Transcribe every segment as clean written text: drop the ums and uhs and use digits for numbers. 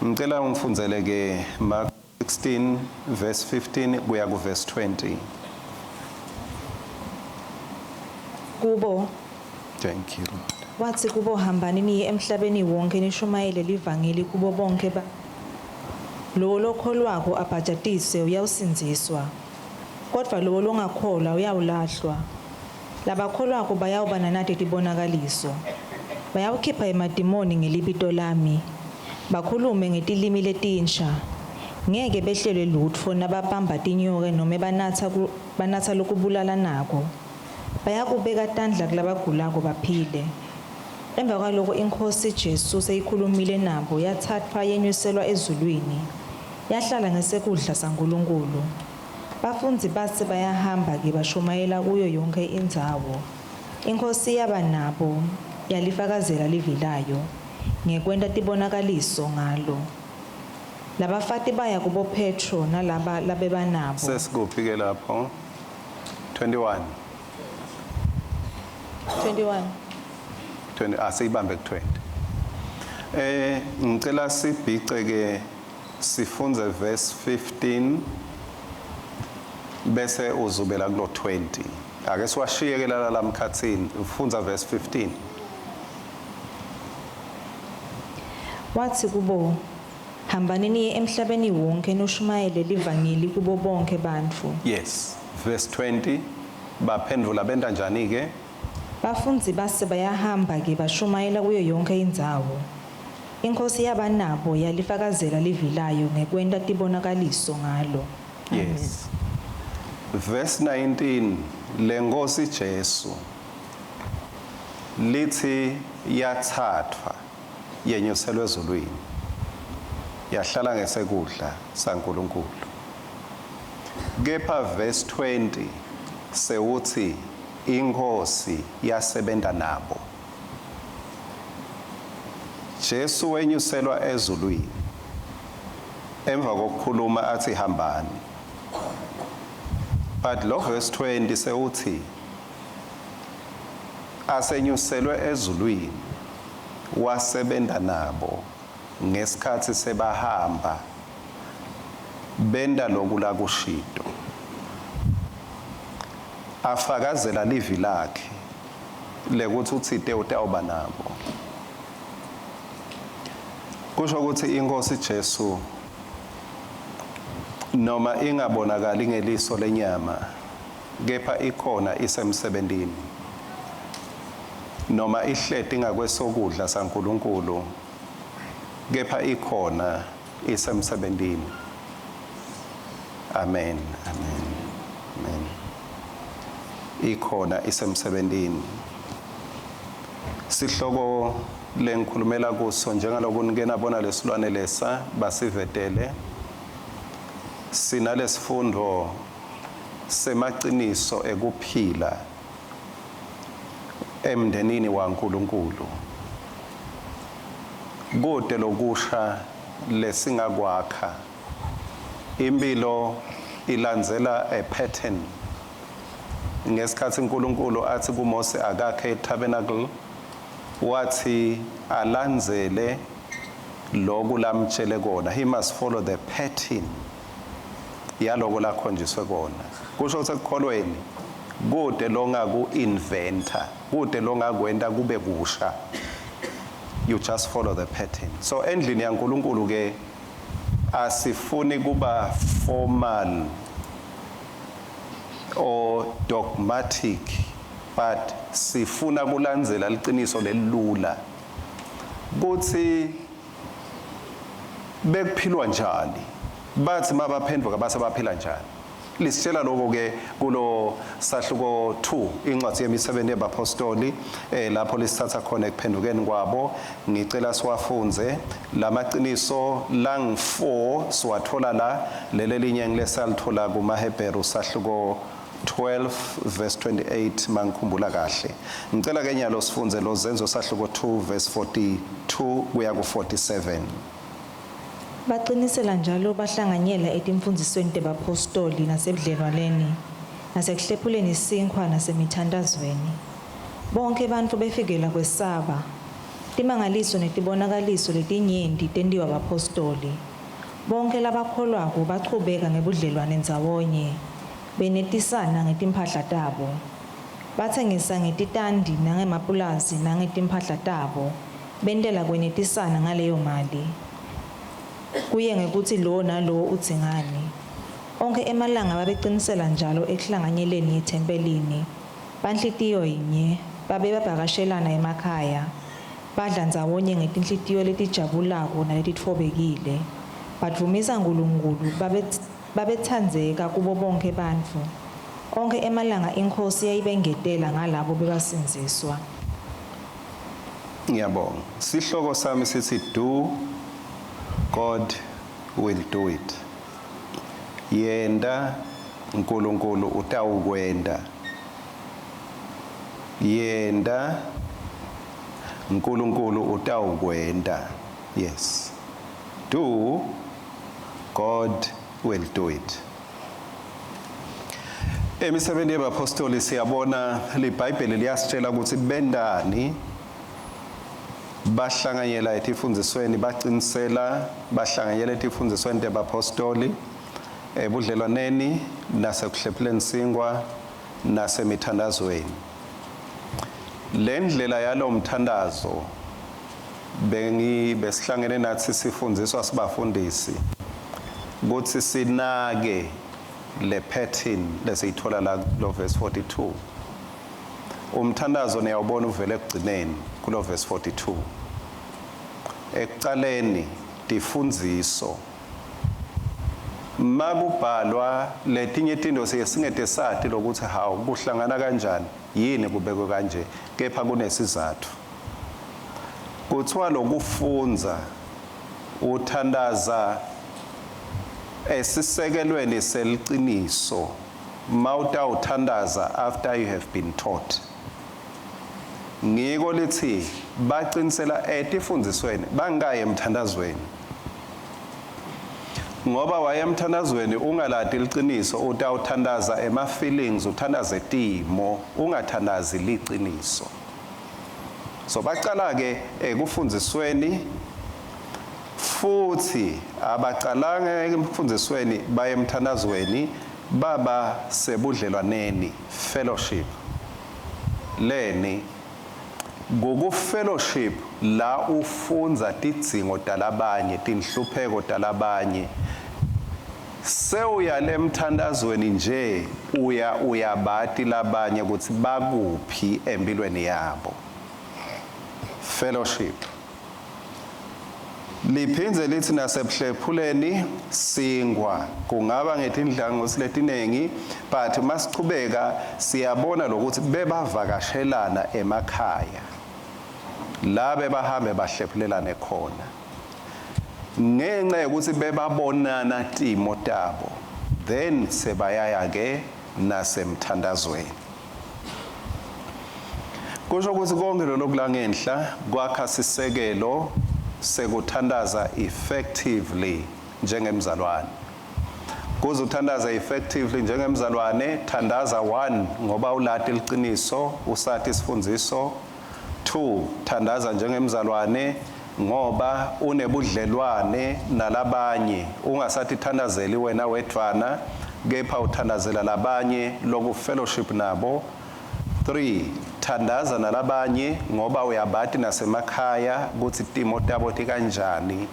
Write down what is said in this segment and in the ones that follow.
Ngicela ungifundzele ke Mark 16 verse 15 kuya ku verse 20. Kubo. Thank you Lord. Watsi kubo hambani niye emhlabeni wonke nishumayele livangeli kubo bonke ba. Lowo lokholwako abhajatiswe uyawusindziswa, kodvwa lowo longakholwa uyawulahlwa. Labakholwako bayawuba nanati tibonakaliso. Bayawukhipha emadimoni ngelibito lami, bakhulume ngetilimi letinsha. Ngeke behlelwe lutfo nababamba tinyoka nome banatsa banatsa lokubulalanako. Bayakubeka tandla kulabagulako baphile. Emva kwaloko iNkhosi Jesu seyikhulumile nabo yatsatfwa yenyuselwa ezulwini, yahlala ngesekudla saNkulunkulu. Bafundzi base bayahamba-ke bashumayela kuyo yonkhe indzawo. INkhosi yaba nabo yalifakazela livi layo ngekwenta tibonakaliso ngalo. Labafati baya kuboPhetro nalaba labebanabo. Sesikuphi ke lapho? 21. 21. 20 asiyibambe ku 20. Eh ngicela sibhice ke sifundze verse 15 bese uzubela kulo 20. Ake siwashiye ke lala lamkhathini ufundza verse 15. Watsi kubo, Hambani niye emhlabeni wonkhe nishumayele livangeli kubo bonkhe bantfu. Yes. Verse 20 baphendvula benta njani ke? Bafundzi base bayahamba-ke bashumayela kuyo yonkhe indzawo. INkhosi yaba nabo yalifakazela livi layo ngekwenta tibonakaliso ngalo. Yes. Verse 19 lenkosi Jesu lithi yathathwa yenyuselwa ezulwini yahlala ngesekudla saNkulunkulu. Kepha verse 20 sewuthi iNkhosi yasebenta nabo. Jesu wenyuselwa ezulwini emva kokukhuluma athi hambani. But lo verse 20 sewuthi asenyuselwe ezulwini wasebenta nabo ngesikhatsi sebahamba benta loku lakushito. Afakazela livi lakhe lekuthi utsite utawuba nabo. Kusho ukuthi iNkhosi Jesu noma ingabonakali ngeliso lenyama kepha ikhona isemsebentini noma ihleti ngakwesokudla saNkulunkulu kepha ikhona isemsebentini. Amen. Amen. Amen. Ikhona isemsebentini. Sihloko lengikhulumela kuso njengaloku nike nabona lesilwane lesa basivetele sinalesifundo semaciniso ekuphila emndenini waNkulunkulu. Kute lokusha lesingakwakha. Impilo ilandzela a pattern. Ngesikhatsi uNkulunkulu athi kuMose akakhe tabernacle, wathi alandzele loku lamtshele kona. He must follow the pattern yaloko lakhonjiswe kona. Kusho ukuthi ekukholweni kude longaku-inventa, kude longakwenta kube kusha. You just follow the pattern. So endlini yaNkulunkulu ke asifuni kuba formal or dogmatic, but sifuna kulandzela liciniso lelula kutsi bekuphilwa njani, bathi mabaphenduka base baphila njani. Lisitshela lokho ke kulo sahluko 2 incwadi yemisebenzi yabapostoli, lapho lisithatha khona ekuphendukeni kwabo. Ngicela siwafundze lamaqiniso lang 4 siwathola la, lele linye ngilesalithola kumaHebheru sahluko 12 verse 28 mangikhumbula kahle. Ngicela ke nyalo sifundze lo Zenzo sahluko 2 verse 42 kuya ku 47. Baqinisela njalo bahlanganyela etimfundzisweni tebapostoli nasebudlelwaneni nasekuhlephuleni sinkhwa nasemithantazweni. Bonke bantfu befikela kwesaba. Timangaliso netibonakaliso letinyenti tentiwa baphostoli. Bonkhe labakholwako bachubeka ngebudlelwane ndzawonye, benetisana ngetimphahla tabo. Batsengisa ngetitandi nangemapulazi nangetimphahla tabo, bentela kwenetisana ngaleyo mali, kuye ngekutsi lowo nalowo udzingani. Onkhe emalanga babecinisela njalo ekuhlanganyeleni ethempelini, banhlitiyo yinye, babevakashelana emakhaya, badla ndzawonye ngetinhlitiyo letijabulako naletitfobekile, badvumisa Nkulunkulu, babetsandzeka kubo bonkhe bantfu. Onkhe emalanga iNkhosi yayibengetela ngalabo bebasindziswa. Ngiyabonga. Sihloko sami sithi do God will do it. Yenta uNkulunkulu utawukwenta. Yenta uNkulunkulu utawukwenta. Yes. Do God will do it. Emisebentini yebapostoli siyabona liBhayibheli liyasitshela ukuthi bendani bahlanganyela etifundisweni bacinisela bahlanganyela etifundisweni tebapostoli ebudlelwaneni nasekuhlephuleni singwa nasemithandazweni. Le ndlela yalo mthandazo bengi besihlangene nathi sifundziswa sibafundisi kutsi sinake le pattern lesiyithola la kulo verse 42. Umthandazo niyawubona uvele ekugcineni kulo verse 42. Ekucaleni tifundziso makubhalwa letinye tinto siye singete sati lokuthi hawu kuhlangana kanjani yini kubekwe kanje, kepha kunesizathu. Kuthiwa lokufundza uthandaza esisekelweni seliciniso mawutawuthandaza after you have been taught. Ngiko lithi baqinisela etifundisweni bangaye emthandazweni, ngoba waye emthandazweni ungalati liciniso utawuthandaza ema feelings, uthandaze timo, ungathandazi liciniso. So bacala ke ekufundisweni, futhi abacalanga ekufundisweni baye emthandazweni, baba sebudlelwaneni, fellowship. Leni kuku fellowship la ufundza tidzingo talabanye, tinhlupheko talabanye. Sewuya lemthandazweni nje uya uyabati labanye ukuthi bakuphi empilweni yabo. Fellowship. Liphindze lithi nasebuhlephuleni singwa, kungaba ngetindlangosi letinengi, but masichubeka siyabona lokuthi bebavakashelana emakhaya la bebahambe bahlephulelane khona, ngenxa yokuthi bebabonana timo tabo, then sebayaya ke nasemthandazweni. Kusho ukuthi konke lolo kulangenhla kwakha sisekelo sekuthandaza effectively njengemzalwane. Kuze uthandaze effectively njengemzalwane, thandaza 1 ngoba ulati liciniso, usati isifundziso. 2 thandaza njengemzalwane ngoba unebudlelwane nalabanye, ungasathi thandazeli wena wedvwana, kepha uthandazela labanye loku fellowship nabo. 3 thandaza nalabanye ngoba uyabati nasemakhaya kutsi timo tabo tikanjani.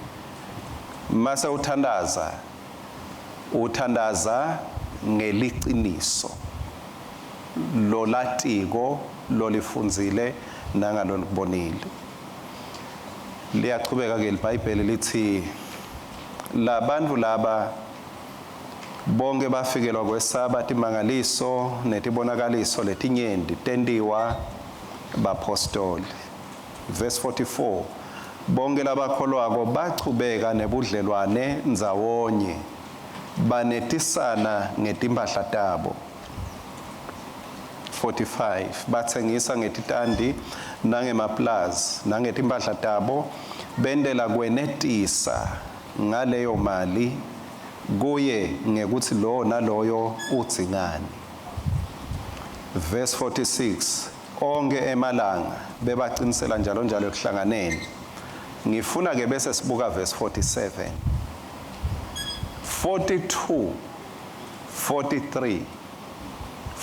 Mase uthandaza, uthandaza ngeliciniso lolatiko, lolifundzile nangalolubonile. Liyachubeka ke liBhayibheli lithi labantu laba bonke bafikelwa kwesaba timangaliso netibonakaliso letinyenti tentiwa bapostoli. Verse 44, bonke labakholwako bachubeka nebudlelwane ndzawonye, banetisana ngetimpahla tabo. 45 batsengisa ngetitandi nangemaplazi nangetimpahla tabo, bentela kwenetisa ngaleyo mali kuye ngekuthi lo naloyo udzingani. Verse 46, Onkhe emalanga bebacinisela njalo njalo ekuhlanganeni. Ngifuna ke bese sibuka verse 47. 42 43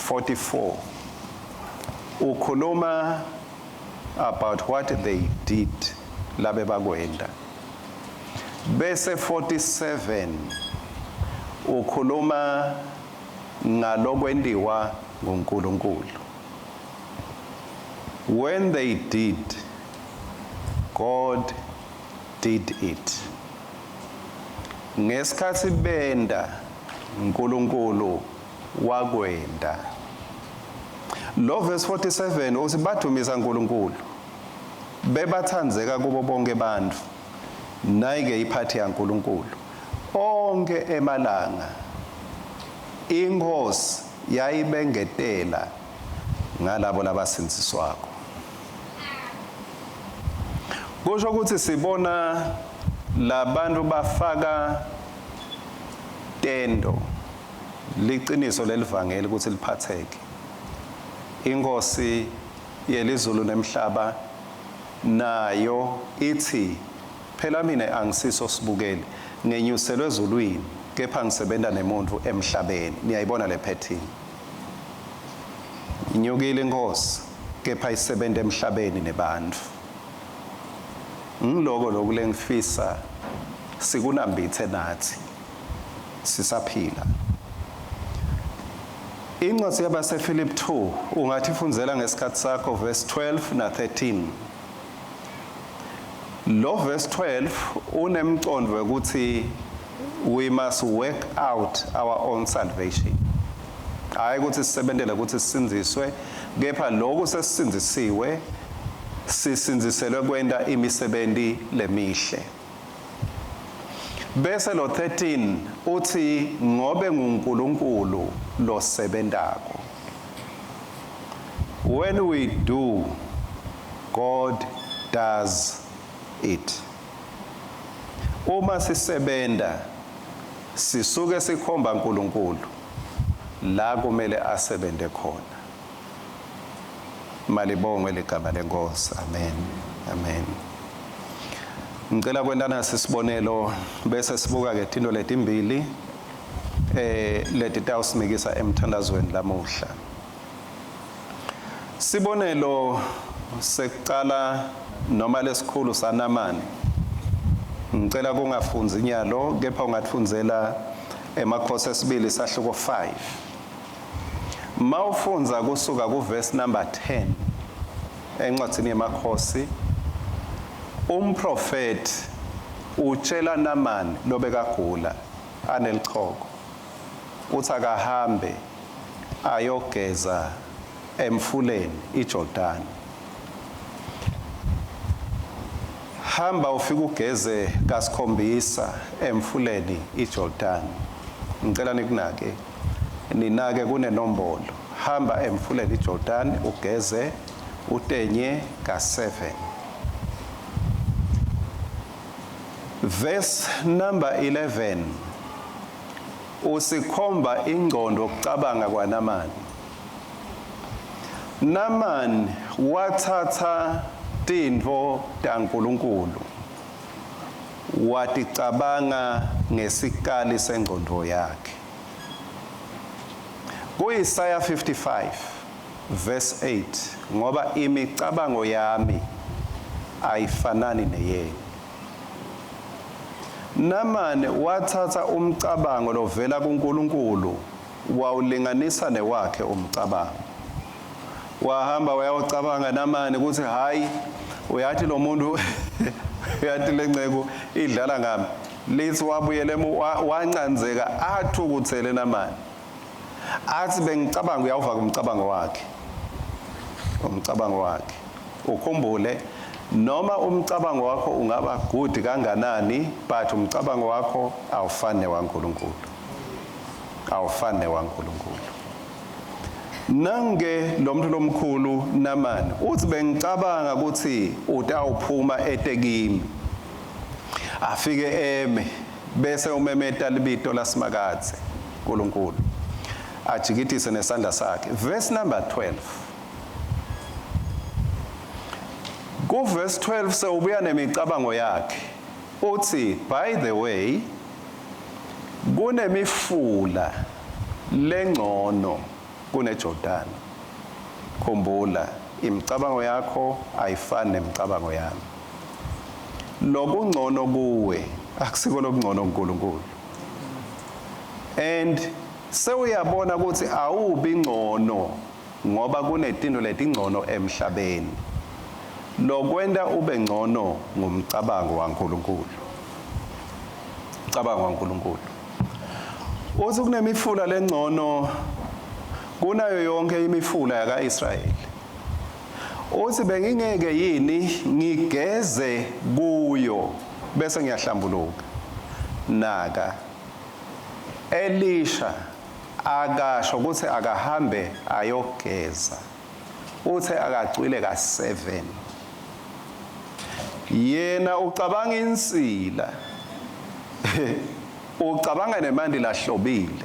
44 ukhuluma about what they did labe bakwenda bese 47 ukhuluma ngalokwentiwa nguNkulunkulu. When they did, God did it. Ngesikhathi benda uNkulunkulu wakwenda. Lo verse 47 uthi badumisa uNkulunkulu bebathandzeka kubo bonke bantfu. Nayike iphathi yaNkulunkulu onke emalanga inkosi yayibengetela ngalabo labasindziswako. Kusho ukuthi sibona labantu bafaka tendo liciniso lelivangeli ukuthi liphatheke. Inkosi yelizulu nemhlaba nayo ithi phela mina angisiso sibukeli ngenyuselwe ezulwini kepha ngisebenta nemuntu emhlabeni. Niyayibona le pattern. Inyukile inkosi kepha isebenza emhlabeni nebantfu. Ngiloko lokhu lengifisa sikunambithe nathi sisaphila. Incwadi yabaseFilipi 2 ungathi fundzela ngesikhathi sakho verse 12 na 13. Lo verse 12 unemcondo ukuthi we must work out our own salvation. Hayi ukuthi sisebentele ukuthi sisindziswe kepha lokhu sesisindzisiwe sisindziselwe kwenta imisebenti lemihle. Bese lo 13 uthi ngobe nguNkulunkulu losebentako. When we do, God does it. Uma sisebenta sisuke sikhomba uNkulunkulu la kumele asebente khona. Malibongwe ligama lenkosi. Amen. Amen. Ngicela kwenta nasi sibonelo bese sibuka ke tinto letimbili letitawusimikisa emthandazweni lamuhla. Sibonelo sekucala noma lesikhulu saNamani. Ngicela kungafundzi nyalo kepha ungatfundzela emakhosi esibili sahluko 5. Mawufundza kusuka ku verse number 10 encwadzini yemakhosi umprofeti utshela Namani lobekagula anelichoko uthi akahambe ayogeza emfuleni iJordani. Hamba ufike ugeze kasikhombisa emfuleni iJordani. Ngicela nikunake ninake kunenombolo. Hamba emfuleni iJordani ugeze utenye ka7. Verse number 11 usikhomba ingqondo ukucabanga kwaNamani. Namani wathatha tintfo taNkulunkulu waticabanga ngesikali sengqondo yakhe. KuIsaya 55 verse 8 ngoba imicabango yami ayifanani neyenu. Namani wathatha umcabango lovela kuNkulunkulu wawulinganisa newakhe umcabango. Wahamba wayawucabanga Namani ukuthi hayi uyathi lo muntu uyathi lenceko idlala ngami. Lithi wabuyele wancanzeka athukuthele Namani. Athi bengicabanga uyawuva umcabango wakhe. Umcabango wakhe. Ukhumbule noma umcabango wakho ungaba good kanganani but umcabango wakho awufani newaNkulunkulu. Awufani newaNkulunkulu. Nange lo muntu lomkhulu Namani uthi bengicabanga ukuthi utawuphuma etekimi. Afike eme bese umemeta libito lasimakadze uNkulunkulu. Ajikitise nesandla sakhe. Verse number 12. Ku-verse 12 sewubuya nemicabango yakhe, uthi, by the way, kunemifula lengcono kuneJordan. Khumbula, imicabango yakho ayifani nemicabango yami. Lokungcono kuwe akusiko lokungcono kuNkulunkulu. And sewuyabona ukuthi awubi ngcono ngoba kunetinto letingcono emhlabeni. Lokwenta ube ngcono ngumcabango waNkulunkulu. Umcabango waNkulunkulu. Uthi kunemifula lengcono kunayo yonke imifula yakaIsrayeli. Uthi bengingeke yini ngigeze kuyo bese ngiyahlambuluka. Naka, Elisha akasho ukuthi akahambe ayogeza, uthe akacwile ka-7. Yena ucabanga insila, ucabanga nemanti lahlobile,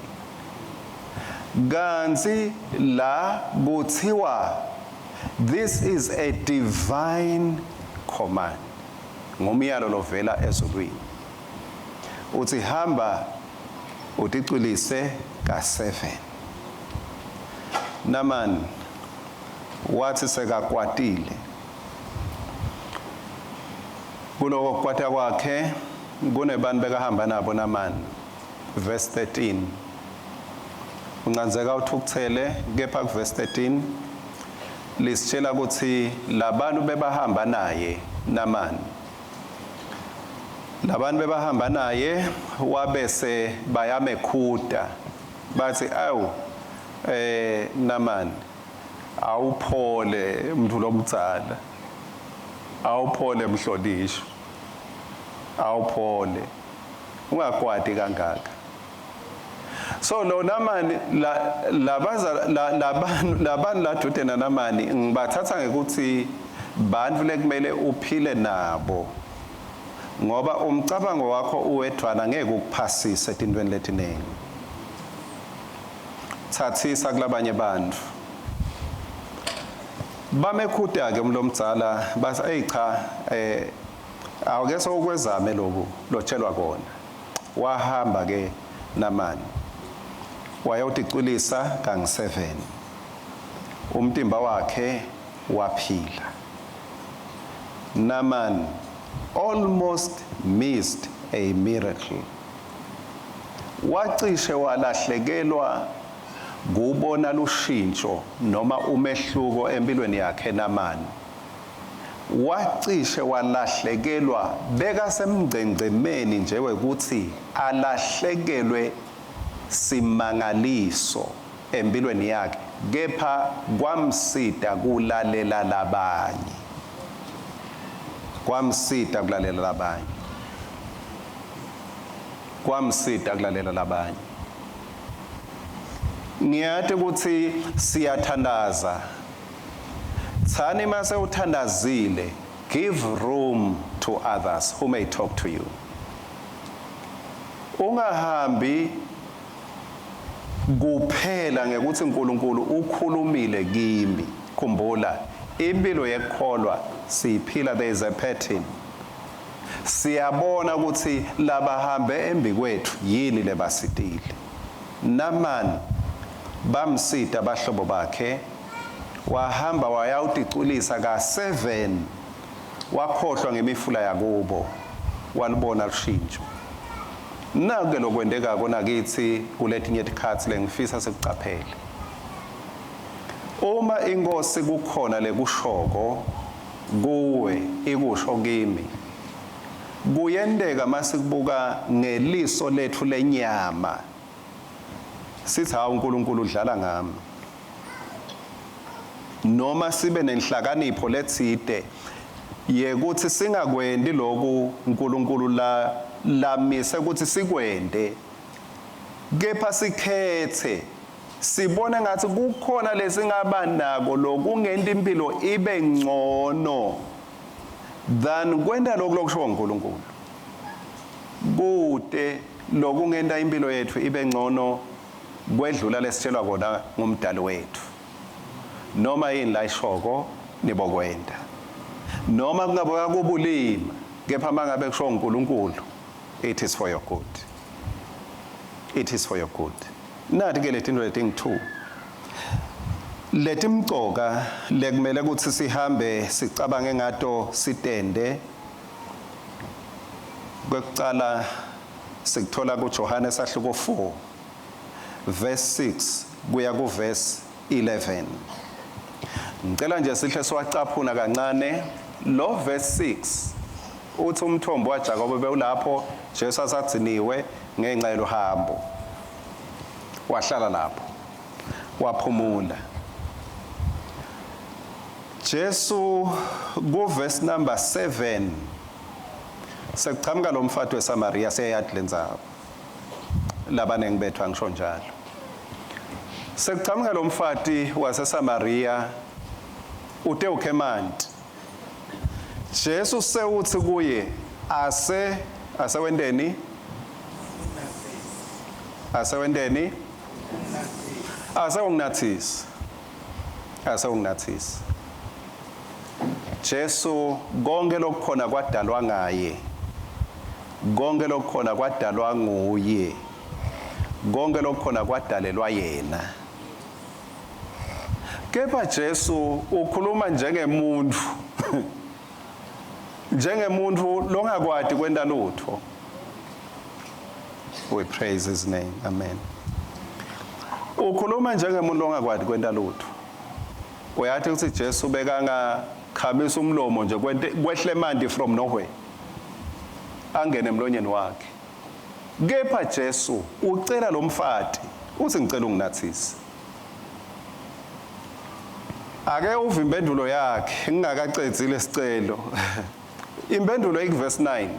kanti la kuthiwa this is a divine command, ngumyalo lovela ezulwini. Uthi hamba uticwilise ka-7. Naman wathi sekakwatile. Kuloko kukwata kwakhe kunebantu bekahamba nabo Naman. Verse 13. Uncanzeka uthukuthele, kepha kuverse 13 lisitshela ukuthi labantu bebahamba naye Naman. Labantu bebahamba naye wabese bayamekhuta, bathi awu Naman, awuphole mntu lomdzala, awuphole mhlonishwa, awuphole, ungakwati kangaka. So lo Namani labaza labantu labantu ladude naNamani ngibathatha ngekuthi bantu lekumele uphile nabo, ngoba umcabango wakho uwedvwana ngeke ukuphasise etintweni letiningi. Thathisa kulabanye bantu. Bamekhuta ke umlomdzala, bathi ey cha, awuke sowukwezame lokhu lotshelwa kona. Wahamba ke Namani wayoticwilisa kangu-7, umtimba wakhe waphila. Naman almost missed a miracle. Wacishe walahlekelwa kubona lushintsho noma umehluko empilweni yakhe Naman. Wacishe walahlekelwa, bekasemngcengcemeni nje wekuthi alahlekelwe simangaliso empilweni yakhe, kepha kwamsita kulalela labanye. Kwamsita kulalela labanye. Kwamsita kulalela labanye. Ngiyati ukuthi siyathandaza. Thani mase uthandazile, give room to others who may talk to you. Ungahambi kuphela ngekuthi uNkulunkulu ukhulumile kimi. Khumbula, impilo yekukholwa siyiphila, there is a pattern. Siyabona ukuthi labahambe embi kwethu yini lebasitile. Naman bamsita abahlobo bakhe, wahamba wayawuticulisa ka-7, wakhohlwa ngemifula yakubo, walibona lushintsho. Naku-ke lokwentekako nakithi kuletinye tikhatsi lengifisa sikucaphele. Uma inkosi kukhona lekushoko kuwe, ikusho kimi, kuyenteka masikubuka ngeliso lethu lenyama sithi hawu uNkulunkulu udlala ngami, noma sibe nenhlakanipho letsite yekuthi singakwendi loku uNkulunkulu la lamise ukuthi sikwende, kepha sikhethe sibone ngathi kukhona lesingaba nako lokungenta impilo ibe ngcono than kwenta lokhu lokushiwo uNkulunkulu. Kute lokungenta impilo yethu ibe ngcono kwedlula lesitshelwa kona ngumdali wethu. Noma yini layishoko nibokwenta. Noma kungabe kubulima, kepha mangabe kusho uNkulunkulu, it is for your good. It is for your good. Nathi ke letinto letingu-2 letimcoka lekumele ukuthi sihambe sicabange ngato sitende. Kwekucala sikuthola kuJohane sahluko 4 verse 6 kuya ku verse 11. Ngicela nje sihle siwacaphuna kancane lo verse 6. Uthi umthombo waJakobe bewulapho, Jesu asadziniwe ngenxa yeluhambo, wahlala lapho waphumula. Jesu ku verse number 7 sekuchamuka lo mfati weSamaria. Siyayati lendzawo, labanengi bethu, angisho njalo? Sekuchamuka lo mfati waseSamaria ute ukhe emanti. Jesu sewuthi kuye, ase asewenteni asewenteni ase unginathise, ase unginathise. Jesu, konke lokukhona kwadalwa ngaye, konke lokukhona kwadalwa nguye, konke lokukhona kwadalelwa yena. Kepha Jesu ukhuluma njengemuntu, njengemuntu longakwati kwenta lutho. We praise his name, amen. Ukhuluma njengemuntu longakwati kwenta lutho. Uyathi ukuthi Jesu bekangakhamisa umlomo nje, kwehle emanti from nowhere angene emlonyeni wakhe. Kepha Jesu ucela lo mfati, uthi, "Ngicela unginathise." Ake uve impendulo yakhe ngingakacedzi lesicelo. Impendulo ikuvesi 9.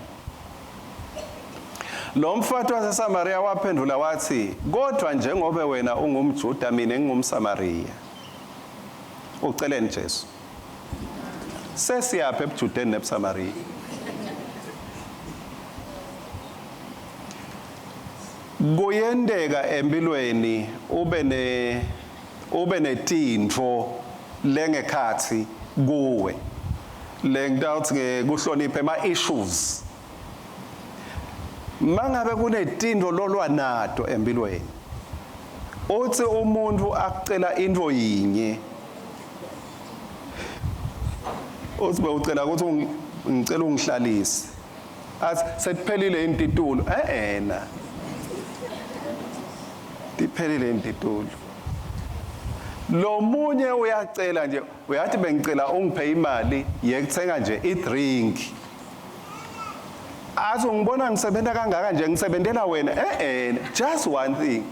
Lo mfati waseSamaria waphendula wathi, "Kodwa njengobe wena ungumJuda, mina ngingumSamariya." Uceleni Jesu? Sesiyaphi ebuJudeni nebuSamariya? Kuyenteka empilweni ube netintfo lengekhatsi kuwe, lengitawutsi ke kuhlonipha ema issues. Mangabe kunetintfo lolwa nato empilweni, uthi umuntu akucela into yinye, uthi bewucela ukuthi, "Ngicela ungihlalise," athi, "Sekuphelile intitulo." Eh ena, tiphelile intitulo. Lo munye uyacela nje, uyathi, "Bengicela ungiphe imali yekuthenga nje i-drink." Athi, "Ungibona ngisebenza kangaka nje, ngisebentela wena." Eh eh, just one thing.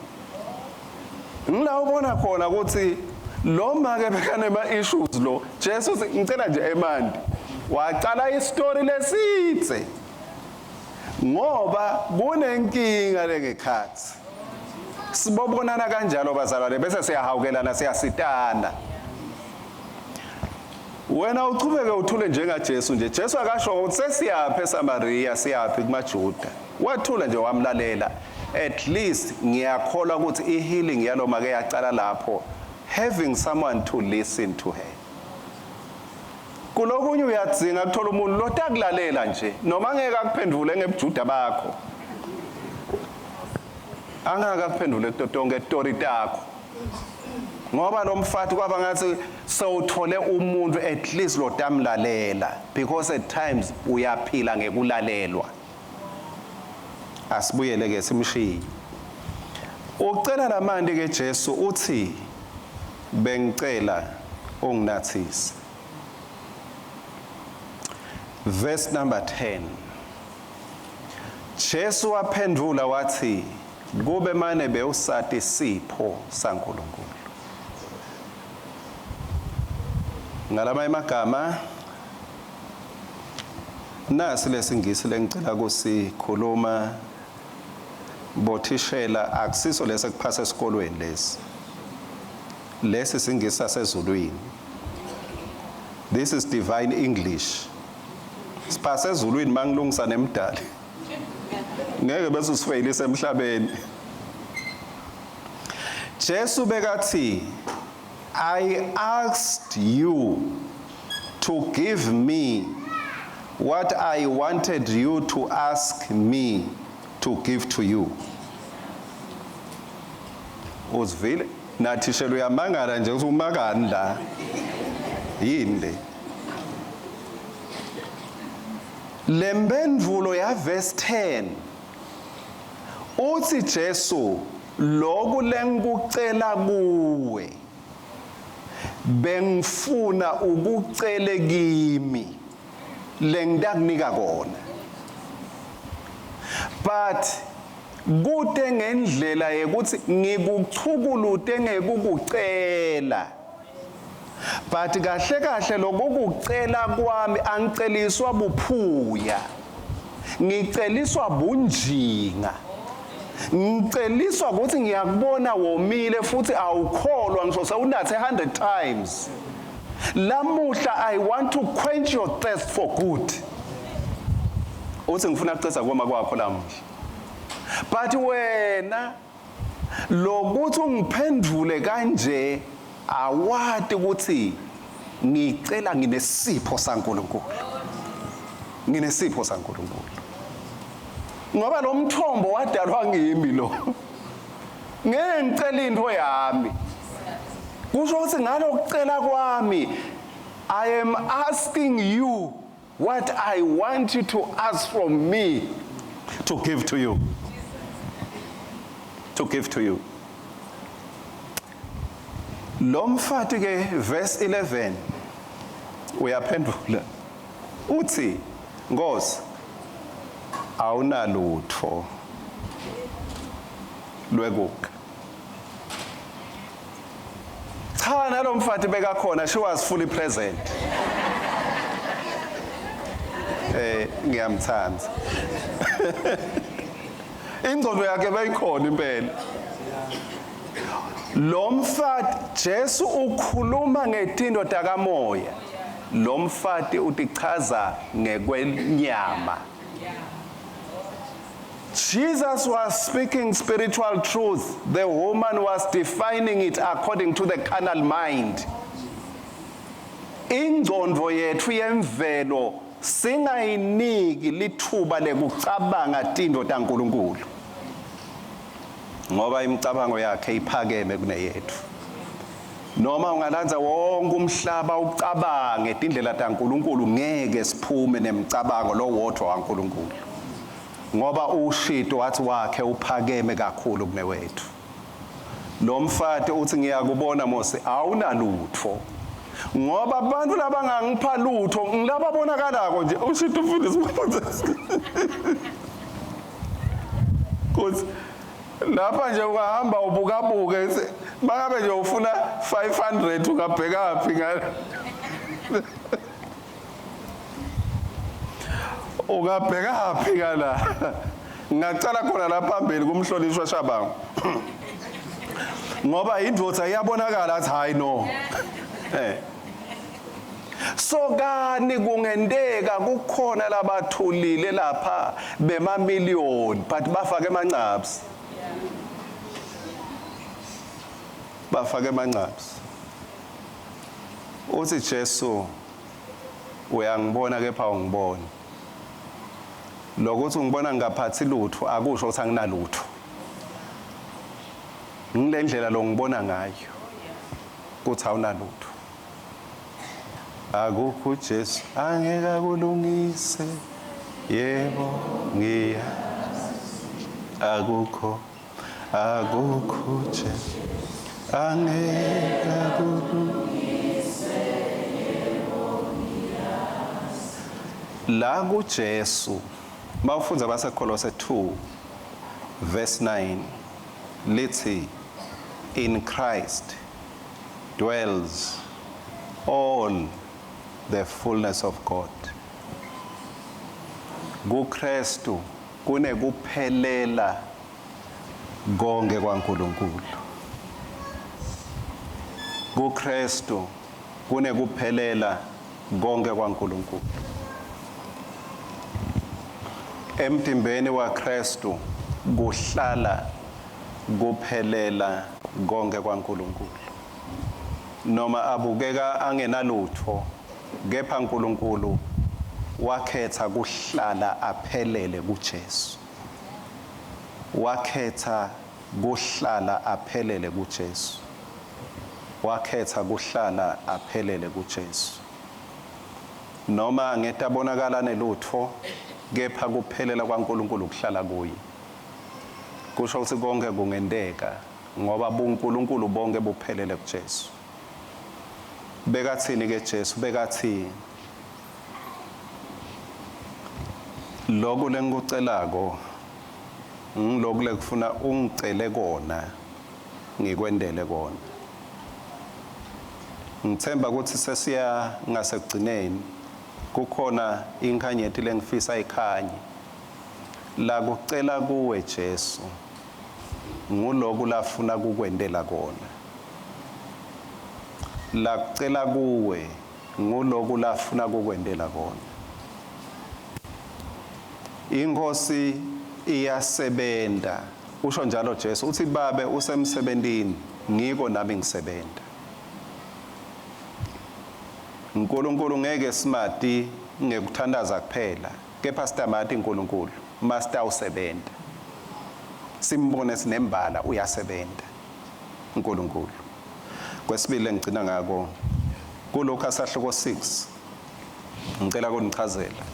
Ngila ubona khona ukuthi lo make bekanema issues. Lo Jesu uthi, "Ngicela nje emanti," wacala istory lesitse ngoba kunenkinga lengekhathi. Sibobonana kanjalo bazalwane, bese siyahawukelana, siyasitana. Wena uchubeke uthule njengaJesu nje. Jesu akasho ukuthi sesiyaphi eSamaria, siyaphi kumaJuda. Wathula nje, wamlalela. At least ngiyakholwa ukuthi i-healing yalo make yacala lapho, having someone to listen to her. Kulokunye uyadzinga kuthola umuntu lotakulalela nje, noma angeke akuphendvule ngebujuda bakho, angeke akuphendvule kuto tonke tori takho, ngoba lo mfati kwaba ngathi sewuthole umuntu at least lotamlalela, because at times uyaphila ngekulalelwa. Asibuyele ke, simshiye. Ucela lamanti ke Jesu, uthi, "Bengicela unginathise." Verse number 10, Jesu waphendula wathi, "Kube mane bewusati sipho saNkulunkulu." Ngalamanye amagama, nasi lesingisi lengicela kusikhuluma, bothishela, akusiso lesi kuphasa esikolweni lesi. Lesi singisi sasezulwini. This is divine English. Siphase ezulwini mangilungisa nemdali, ngeke bese usifeyilise emhlabeni. Jesu bekathi, "I asked you to to give me what I wanted you to ask me to give to you. Uzivile nathishela uyamangala nje usumakani la yini le Lemphendvulo ya verse 10 uthi Jesu lokhu lengikucela kuwe bengifuna ukucele kimi lengitakunika kona, but kute ngendlela yekuthi ngikuchukulute ngekukucela, but kahle kahle lokukucela kwami angiceliswa buphuya, ngiceliswa bunjinga, ngiceliswa ukuthi ngiyakubona womile futhi awukholwa ngisho sewunathe 100 times. Lamuhla I want to quench your thirst for good. Uthi ngifuna kuceza koma kwakho lamuhla, but wena lokuthi ungiphendvule kanje awati ukuthi ngicela nginesipho saNkulunkulu, nginesipho saNkulunkulu, ngoba lo mthombo wadalwa ngimi, lo ngeke ngicela into yami. Kusho ukuthi ngalokucela kwami I am asking you what I want you to ask from me to give to you, to give to you. Lo mfati ke, verse 11, uyaphendula uthi, "Nkosi, awunalutho lwekukha." Cha, nalomfati bekakhona, she was fully present. Ngiyamthanda, ingqondo yakhe beyikhona impela lo mfati. Jesu ukhuluma ngetinto takamoya, lo mfati utichaza ngekwenyama. Jesus was speaking spiritual truth. The woman was defining it according to the carnal mind. Ingqondo yethu yemvelo singayiniki lithuba lekucabanga tinto taNkulunkulu. Ngoba imicabango yakhe iphakeme kuneyethu. Noma ungalanza wonke umhlaba ucabange tindlela taNkulunkulu, ngeke siphume nemicabango lo wodwa waNkulunkulu. Ngoba ushito wathi wakhe uphakeme kakhulu kunewethu. Lo mfati uthi, "Ngiyakubona Mose, awunalutho, ngoba abantu labangangipha lutho ngilababonakalako nje." Ushito umfundisi kuthi lapha nje ungahamba ubukabuke, mangabe nje ufuna 500 ungabheka phi ngale, ungabheka phi ngala? Ngingacala khona la phambili kumhlonishwa Shabangu, ngoba indvodza iyabonakala athi hayi no. So kani kungenteka kukhona labathulile lapha bemamiliyoni, but bafake emancaps, bafake emancaps. Uthi Jesu, "Uyangibona kepha ungiboni. Lokuthi ungibona ngingaphathi lutho akusho ukuthi anginalutho. Ngile ndlela lo ngibona ngayo kuthi awunalutho. Akukho uJesu angeke akulungise. Yebo, ngiya akukho, akukho Jesu angeke akulungise." La kuJesu, mawufundza baseKolose 2 verse 9, lithi, "In Christ dwells all the fullness of God." KuKristu kunekuphelela konke kwaNkulunkulu. KuKristu kunekuphelela konke kwaNkulunkulu. Emtimbeni waKristu kuhlala kuphelela konke kwaNkulunkulu. Noma abukeka angenalutho. Kepha uNkulunkulu wakhetha kuhlala aphelele kuJesu. Wakhetha kuhlala aphelele kuJesu. Wakhetha kuhlala aphelele kuJesu. Noma ngetabonakala nelutfo, kepha kuphelela kwaNkulunkulu kuhlala kuye. Kusho ukuthi konke kungenteka ngoba buNkulunkulu bonke buphelele kuJesu. Bekathini ke Jesu? Bekathi lokhu lengikucelako ngiloku lekufuna ungicele kona ngikwendele kona. Ngithemba ukuthi sesiya ngasekugcineni, kukhona inkhanyeti lengifisa ikhanye. La kucela kuwe Jesu nguloku lafuna kukwendela kona. La kucela kuwe nguloku lafuna kukwendela kona. Inkosi iyasebenta, usho njalo Jesu, uthi babe usemsebentini, ngiko nami ngisebenta. uNkulunkulu ngeke simati ngekuthandaza kuphela, kepha sitamati uNkulunkulu masitawusebenta. Simbone sinembala uyasebenta uNkulunkulu. Kwesibili ngigcina ngako kuLuka sahluko 6, ngicela kunichazela.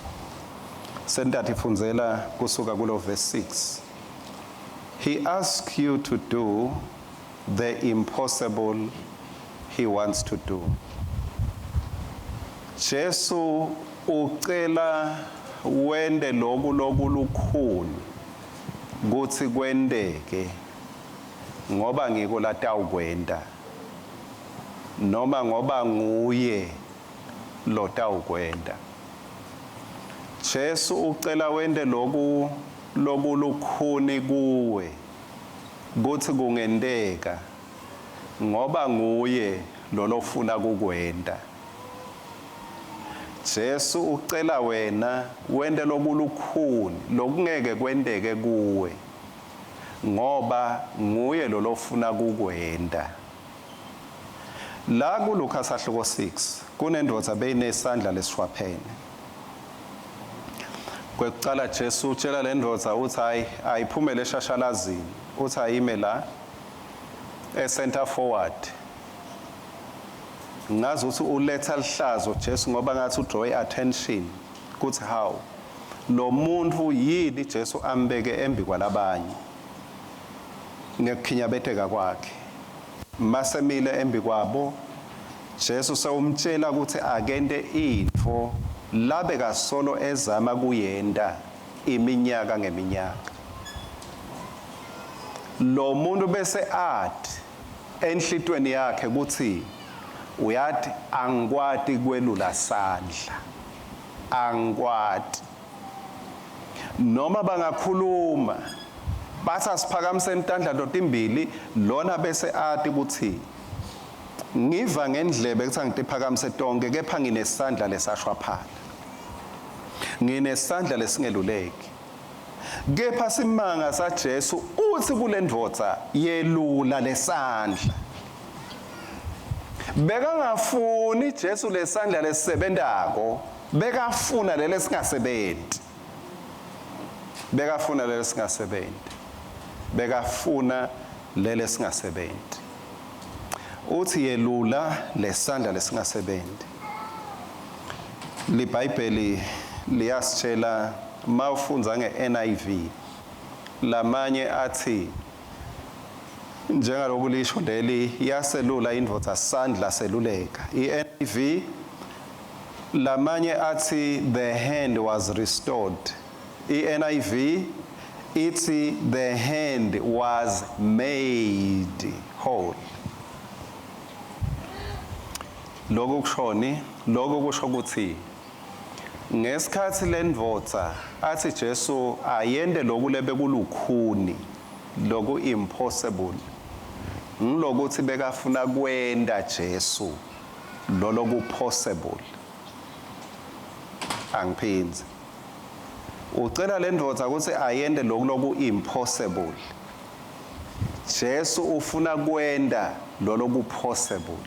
Sentathi fundzela kusuka kulo verse 6. He asks you to do the impossible he wants to do. Jesu ucela wende loku lokulukhuni kutsi kwenteke ngoba ngiko latawukwenta, noma ngoba nguye lotawukwenta. Jesu ucela wente loku lokulukhuni kuwe kutsi kungenteka ngoba nguye lolofuna kukwenta. Jesu ucela wena wente lokulukhuni lokungeke kwenteke kuwe ngoba nguye lolofuna kukwenta. La kuLuka sahluko 6 kunendvodza beyinesandla lesishwaphene. Kwekucala Jesu utshela le ndvodza uthi hayi ayiphumele eshashalazini, uthi ayime la e-center forward. Ngazi ukuthi uletha lihlazo Jesu ngoba ngathi udraw i-attention kuthi how lo muntu yini Jesu ambeke embi kwalabanye ngekukhinyabeteka kwakhe. Masemile embi kwabo, Jesu sewumtshela ukuthi akente intfo labe kasolo ezama kuyenta iminyaka ngeminyaka. Lo muntu bese athi enhlitweni yakhe ukuthi uyathi angikwati kwelula sandla, angikwati. Noma bangakhuluma bathi asiphakamiseni tandla totimbili, lona bese ati ukuthi ngiva ngendlebe kuthi angitiphakamise tonke, kepha nginesandla lesashwaphana, nginesandla lesingeluleki. Kepha simanga saJesu uthi kule ndvodza yelula lesandla. Bekangafuni Jesu lesandla lesisebentako, bekafuna lele singasebenti. Bekafuna lele singasebenti. Bekafuna lele singasebenti. Uthi yelula lesandla lesingasebenti. LiBhayibheli liyasitshela mawufundza nge-NIV, lamanye athi njengaloku lisho leli, yaselula indvodza sandla seluleka. I-NIV lamanye athi the hand was restored. I-NIV ithi the hand was made whole. Lokhu kushoni? Lokhu kusho ukuthi ngesikhathi lendvodza athi Jesu ayente loku lebekulukhuni, loku impossible, ngilokuthi bekafuna kwenta Jesu lolo ku possible. Angiphindze. Ucela lendvodza ukuthi ayente loku loku impossible. Jesu ufuna kwenta lolo ku possible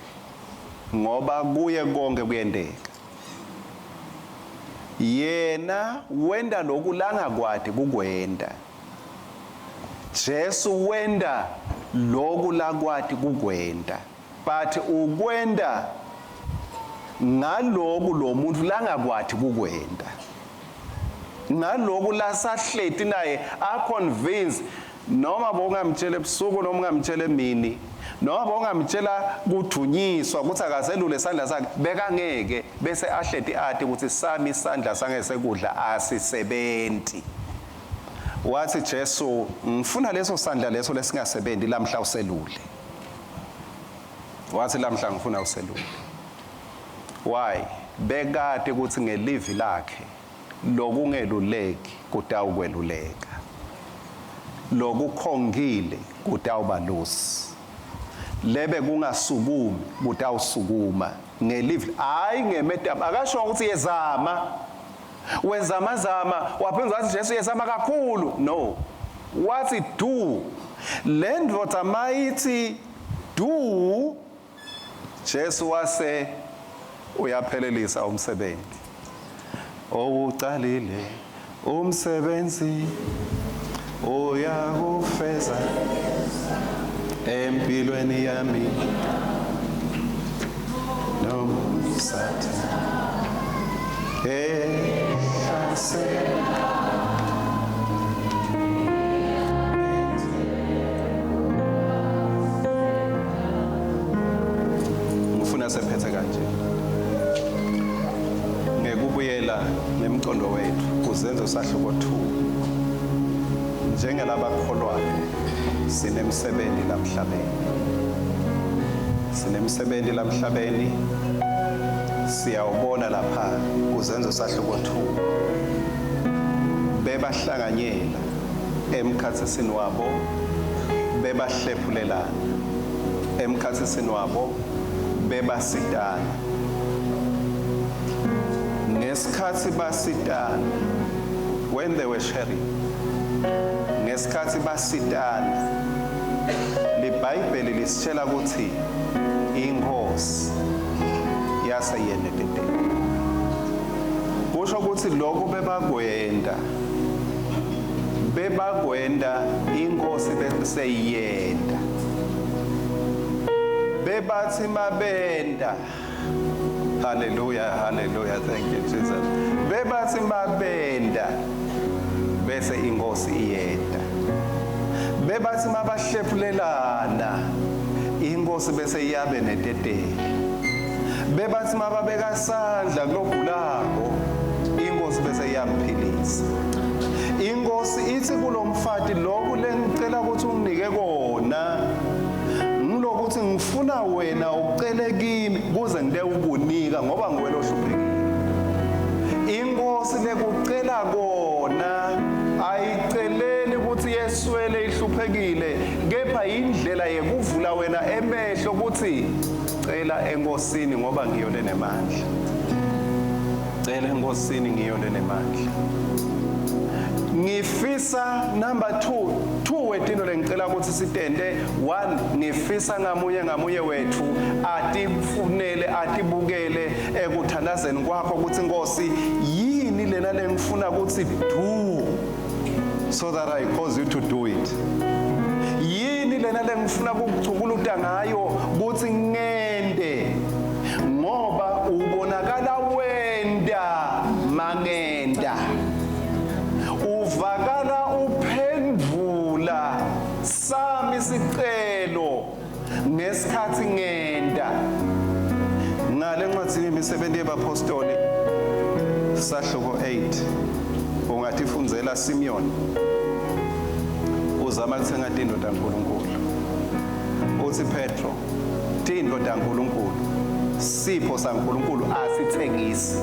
ngoba kuye konke kuyenteka. Yena wenta loku langakwati kukwenta. Jesu wenta loku lakwati kukwenta, but ukwenta ngaloku lo muntu langakwati kukwenta, ngaloku lasahleti naye a-convince. Noma bowungamtshela ebusuku, noma ungamtshela emini, noma bowungamtshela kudvunyiswa ukuthi akaselule isandla sakhe, bekangeke bese ahleti ati ukuthi sami isandla sangesekudla asisebenti. Wathi Jesu, ngifuna leso sandla leso lesingasebenzi lamhla uselule. Wathi lamhla ngifuna uselule. Why? Bekade ukuthi ngelivi lakhe lokungeluleki kutawukweluleka, lokukhongile kutawubalusi, lebe kungasukumi kutawusukuma ngelivi, hayi ngemetamo. Akasho ukuthi yezama, wezamazama, waphindza wathi Jesu yezama kakhulu. No, wathi do. Le ndoda mayithi do, Jesu wase uyaphelelisa umsebenzi owucalile, umsebenzi uyakufeza empilweni yami nomsatha ehlasela. Ngifuna sephethe kanje ngekubuyela nemcondo wethu kuzenzo sahluko 2. Njengelabakholwayo sinemsebenzi lamhlabeni, sinemsebenzi lamhlabeni. Siyawubona lapha kuzenzo sahluko 2, bebahlanganyela emkhatsisini wabo, bebahlephulelana emkhatsisini wabo, bebasitana. Ngesikhathi basitana, when they were sharing, ngesikhathi basitana, liBhayibheli lisitshela ukuthi inkosi yase yenetetela. Kusho ukuthi lokho bebakwenda, bebakwenda, inkosi beseyiyenda. Bebathi mabenda, haleluya, haleluya, thank you Jesus, bebathi mabenda bese inkosi iyenda. Bebathi mabahlephulelana, inkosi bese iyabe netetela. Bebathi mababeka sandla kulogulako, inkosi bese iyamphilisa. Inkosi ithi kulomfati, lokhu lengicela ukuthi unginike kona ngilokuthi ngifuna wena ucele kimi kuze ngide ukunika, ngoba nguwe lohluphekile. Inkosi lekucela kona ayiceleli ukuthi yeswele ihluphekile, kepha indlela yekuvula wena emehlo ukuthi cela enkosini, ngoba ngiyo lenemandla. Cela enkosini, ngiyo lenemandla. Ngifisa number 2, 2 wetino lengicela ukuthi sitende. 1, ngifisa ngamunye ngamunye wethu atifunele, atibukele ekuthandazeni kwakho ukuthi Nkosi, yini lena lengifuna ukuthi do so that I cause you to do it? Yini lena lengifuna ukuchukuluta ngayo ukuthi ngende? Ngoba ubonakala wenda mangenda, uvakala uphendvula sami sicelo ngesikhathi ngenda. Ngale ncwadzini yemisebenzi yebapostoli sahluko 8, ungatifundzela Simeon uzama kuthenga tintfo taNkulunkulu. Uthi Petro, tintfo taNkulunkulu, sipho saNkulunkulu asithengisi,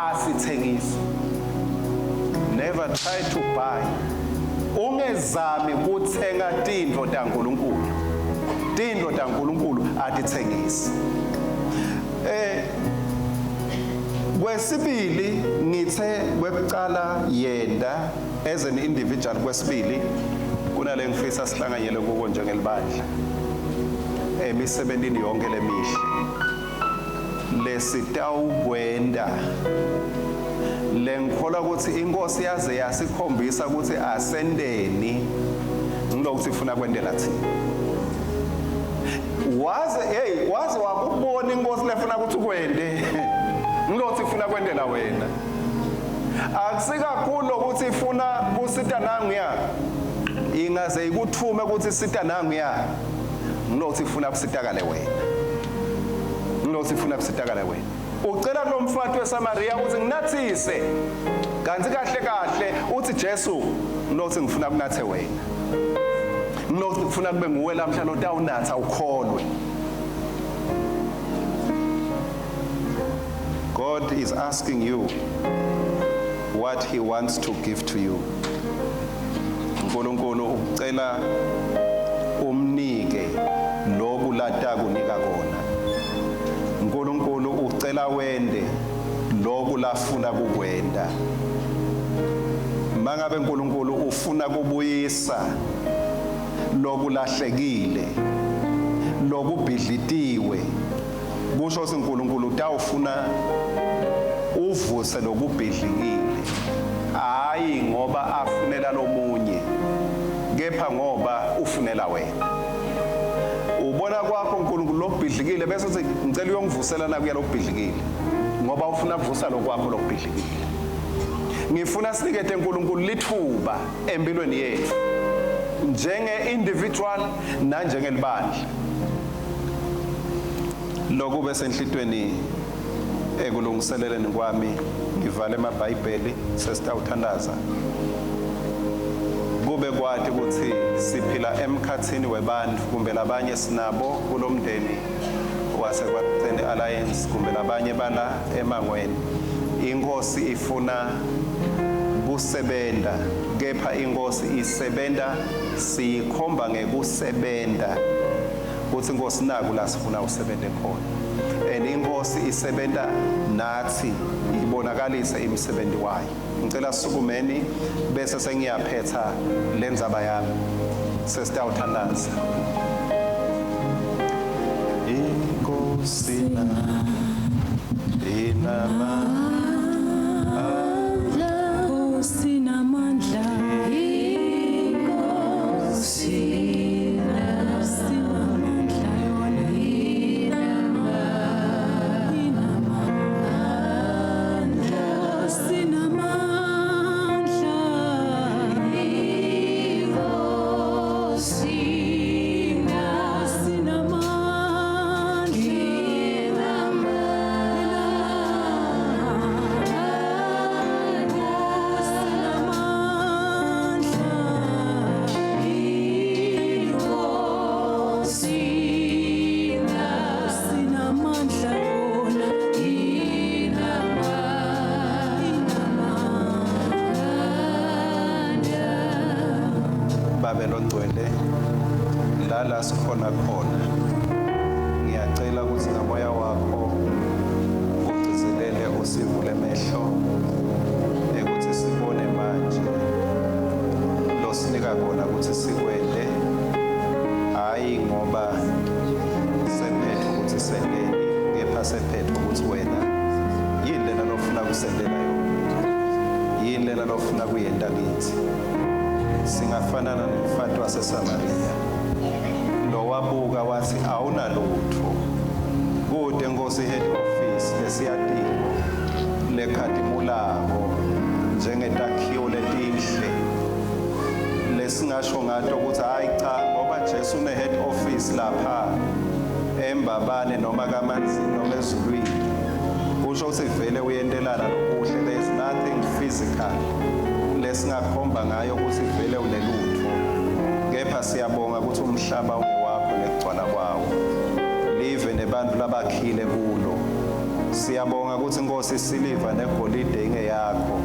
asithengisi. Never try to buy, ungezami kuthenga tintfo taNkulunkulu. Tintfo taNkulunkulu atithengisi. Kwesibili, ngithe kwekucala yenda as an individual. Kwesibili, kunale ngifisa sihlanganyele kuko njengelibandla emisebentini yonke lemihle. Lesitawukwenta lengikholwa ukuthi inkosi yaze yasikhombisa ukuthi asendeni ngilokuthi ifuna kwendela thina. Waze hey, waze wakubona inkosi lefuna ukuthi ukwende, ngilokuthi ifuna kwendela wena. Akusikakhulu ukuthi ifuna kusita nanguya, ingaze ikuthume ukuthi sita nanguya, ngilokuthi ifuna kusitakale wena, ngilokuthi ifuna kusitakale wena. Ucela kulomfati weSamaria ukuthi nginathise, kanti kahle kahle uthi Jesu ngilokuthi ngifuna kunathe wena, ngilokuthi ngifuna kube nguwe lamhla lotawunatha ukholwe. God is asking you what he wants to give to you. uNkulunkulu ucela umnike lokhu latakunika kona. uNkulunkulu ucela wende lokhu lafuna kukwenda. Mangabe uNkulunkulu ufuna kubuyisa lokulahlekile, lokubhidlitiwe, kusho ukuthi uNkulunkulu utawufuna uvuse lokubhidlikile, hayi ngoba afunela lomunye, kepha ngoba ufunela wena. Ubona kwakho uNkulunkulu lokubhidlikile bese uthi ngicela uyongivusela nakuya lokubhidlikile, ngoba ufuna kuvusa lokwakho lokubhidlikile. Ngifuna sinikete uNkulunkulu lithuba empilweni yethu njenge individual nanjengelibandla. Lokube senhlitweni ekulungiseleleni kwami, ngivale emabhayibheli sesitawuthandaza. Kube kwathi ukuthi siphila emkhathini webantu, kumbe labanye sinabo kulomndeni waseKwaluseni Alliance, kumbe labanye bala emangweni. Inkosi ifuna kusebenta, kepha inkosi isebenta siyikhomba ngekusebenta kuthi inkosi naku la sifuna usebente khona. And inkosi isebenta nathi ibonakalise imisebenzi wayo. Ngicela sukumeni bese sengiyaphetha lendzaba yami, sesitawuthandaza. Inkosi na inama Sinamandla, Inkosi sinamandla yona, inamandla, sinamandla, Inkosi sinamandla, sinamandla yona, Babe longcwele, la sikhona khona, ngiyacela ukuthi ngamoya wakho ugcizelele usivule emehlo ekuthi sibone manje losinika kona ukuthi sikwende, hayi ngoba sephethe ukuthi sendeni, kepha sephethe ukuthi wena yini lena lofuna kusendela yona, yini lena lofuna kuyenta kithi. Singafanana nemfati waseSamaria lowabuka wathi awunalutho kude Nkosi head office lesiyatiko lekhatimulako njengetakhiwo letinhle lesingasho ngato ukuthi hayi cha, ngoba Jesu une head office lapha eMbabane noma kaManzini noma ezulwini, kusho ukuthi vele uyentelana lokuhle. There is nothing physical lesingakhomba ngayo ukuthi vele unelutho, kepha siyabonga ukuthi umhlaba ungewakho nekugcwala kwawo, live nebantu labakhile kulo. Siyabonga ukuthi Nkosi isiliva negolide ingeyakho,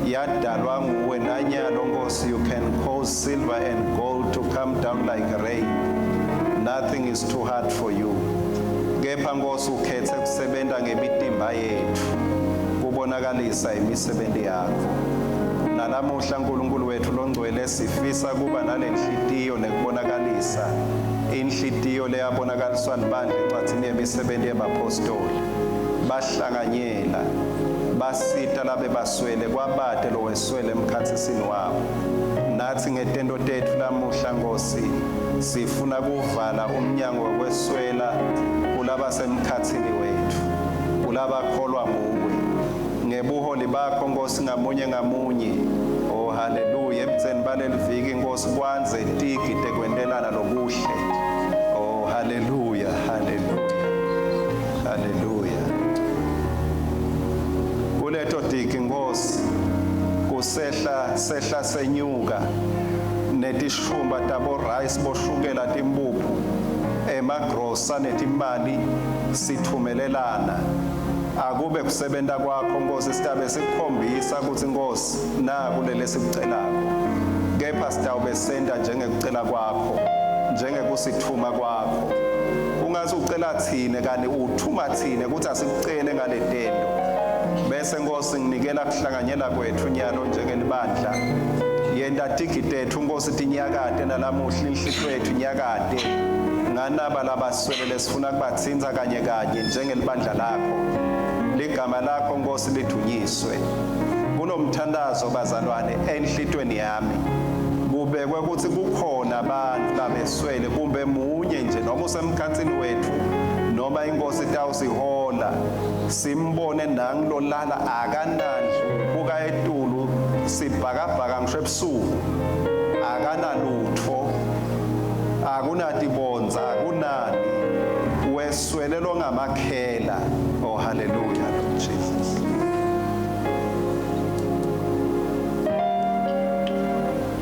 yadalwa nguwe. Nanyalo Nkosi, you can cause silver and gold to come down like rain. Nothing is too hard for you. Kepha Nkosi ukhethe kusebenta ngemitimba yethu kubonakalisa imisebenzi yakho. Nalamuhla uNkulunkulu wethu longcwele, sifisa kuba nalenhlitiyo nekubonakalisa inhlitiyo leyabonakaliswa libandla encwadzini yemisebenzi yebapostoli. Bahlanganyela basita labebaswele kwabate loweswele emkhatsisini wabo. Natsi ngetento tetfu lamuhla Nkosi sifuna kuvala umnyango wekweswela kulabasemkhatsini wetfu, kulabakholwa nguwe. Ngebuholi bakho Nkosi ngamunye ngamunye. Oh haleluya, ebudzeni baleliviki Nkosi kwandze tigi tekwentelana lokuhle. Oh haleluya, haleluya. Haleluya. Kuleto tigi Nkosi kusehla sehla senyuka netishumba tabo rice boshukela timpuphu emagrosa netimali sithumelelana. Akube kusebenta kwakho Nkosi, sitabe sikukhombisa ukuthi Nkosi naku lele sikucelako, kepha sitawube senta njengekucela kwakho, njengekusithuma kwakho. Ungathi ucela thine kani uthuma thine ukuthi asikucele ngaletento. Bese Nkosi nginikela kuhlanganyela kwethu nyalo njengelibandla. Yenta tigi tethu Nkosi tinyakate nalamuhla, inhlityo yethu inyakate nganaba labaswele lesifuna kubatsintsa kanye kanye njengelibandla lakho. Ligama lakho Nkosi lidunyiswe. Kulomthandazo bazalwane enhlitweni yami kubekwe ukuthi kukhona abantu labeswele, kumbe munye nje noma usemkhatsini wethu, noma inkosi itawusihola simbone nangilolala akanandlu, buka etulu sibhakabhaka ngisho ebusuku akanalutho, akunatibonza, akunani, weswele longamakhela. Oh hallelujah, Lord Jesus.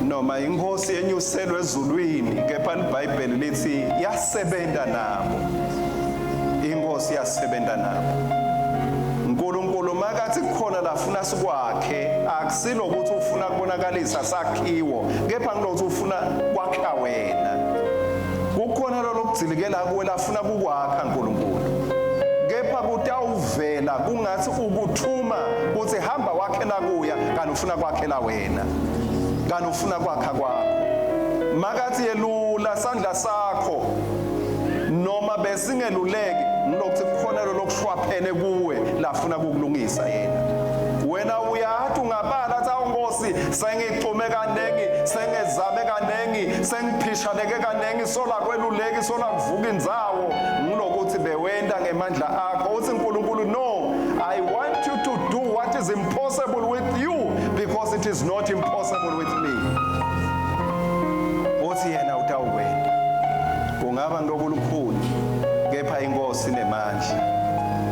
Noma inkosi yenyuselwe ezulwini, kepha iBhayibheli lithi yasebenta nabo. Inkosi yasebenta nabo. uNkulunkulu makathi kukhona lafuna sikwakhe, akusilo ukuthi ufuna kubonakalisa sakhiwo, kepha ngilokuthi ufuna kwakha wena. Kukhona lokudzilikela kuwe lafuna kukwakha uNkulunkulu, kepha kutawuvela kungathi ukuthuma kuthi hamba wakhela kuya, kanti ufuna kwakhela wena, kanti ufuna kwakha kwakho. Makathi yelula sandla sakho, noma besingeluleki, ngilokuthi kukhona lokushwaphene kuwe lafuna kukulungisa yena. Wena uyathi ungabala athi awu Nkosi, sengixhume kanengi, sengezame kanengi, sengiphishaneke kanengi, sola kweluleki, sola kuvuka indzawo. Ngilokuthi bewenda ngemandla akho. Uthi uNkulunkulu, no, I want you to do what is impossible with you because it is not impossible with me. Uthi yena utawukwenta. Kungaba ngokulukhuni, kepha inkosi inemandla,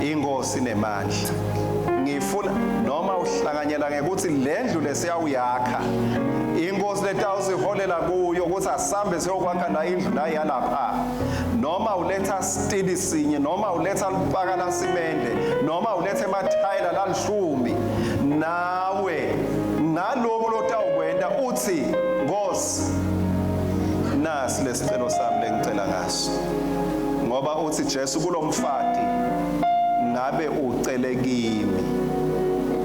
inkosi inemandla. Ngifuna noma uhlanganyela ngekuthi lendlu lesiyawuyakha, inkosi letawusiholela kuyo ukuthi asambe siyokwakha la indlu la yalapha, noma uletha stili sinye, noma uletha lipaka lasimende, noma uletha emathayela lalishumi, nawe ngaloko lotawukwenta uthi Nkosi nasi lesicelo sami lengicela ngaso. Ngoba uthi Jesu kulomfati, ngabe ucele kimi,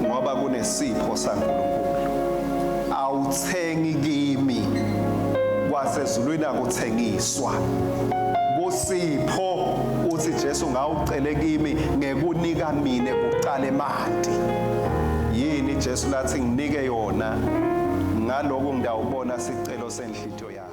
ngoba kunesipho saNkulunkulu. Awuthengi kimi, kwasezulwini akuthengiswa, kusipho. Uthi Jesu ngawucele kimi ngekunika mine kuqala emanti. Yini Jesu lathi nginike yona? Ngaloko ngiyawubona sicelo senhlitiyo yakho.